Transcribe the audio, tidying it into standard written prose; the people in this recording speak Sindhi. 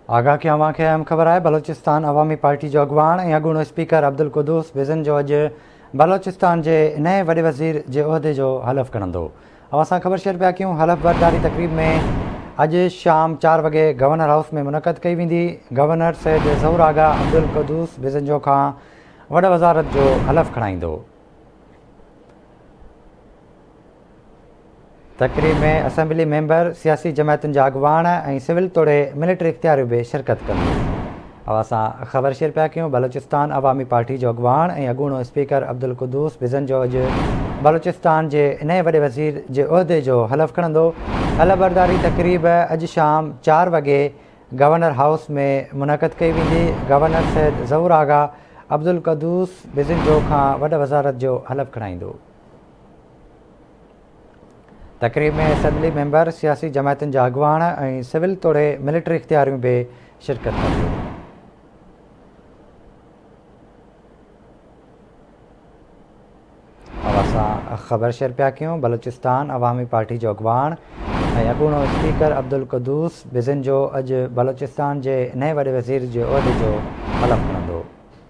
آگاهه ڪيان اوهان کي اهم خبر آهي بلوچستان عوامي پارٽي جو اڳواڻ ۽ اڳوڻو اسپيڪر عبدالقدوس بزنجو اڄ بلوچستان جي نئين وڏي وزير جي عهدي جو حلف کڻندو. اوهان سان خبر شيئر پيا ڪيون حلف برداري تقريب ۾ اڄ شام چار وڳي گورنر هائوس ۾ منعقد ڪئي ويندي. گورنر سيد ظهور آغا عبدالقدوس بزنجو کان وڏ وزارت جو حلف کڻائيندو. تقريب ۾ اسيمبلي ميمبر، سياسي جماعتن جا اڳواڻ ۽ سول توڙي ملٽري اختياريون به شرڪت ڪنديون. اوهان سان خبر شيئر پيا ڪيون بلوچستان عوامي پارٽي جو اڳواڻ ۽ اڳوڻو اسپيڪر عبدالقدوس بزنجو اڄ بلوچستان جي نئين وڏي وزير جي عهدي جو حلف کڻندو. حلف برداري تقريب اڄ شام چار وڳي گورنر هائوس ۾ منعقد ڪئي ويندي. گورنر سيد ظهور آغا عبدالقدوس بزنجو کان وڏ وزارت جو حلف کڻائيندو. تقريب ۾ اسيمبلي ميمبر، سياسي جماعتن جا اڳواڻ ۽ سول توڙي ملٽري اختياريون به شرڪت ڪنديون. اوهان سان خبر شيئر پيا ڪيون بلوچستان عوامي پارٽي جو اڳواڻ ۽ اڳوڻو اسپيڪر عبدالقدوس بزنجو اڄ بلوچستان جي نئين وڏي وزير جي عهدي جو حلف کڻندو.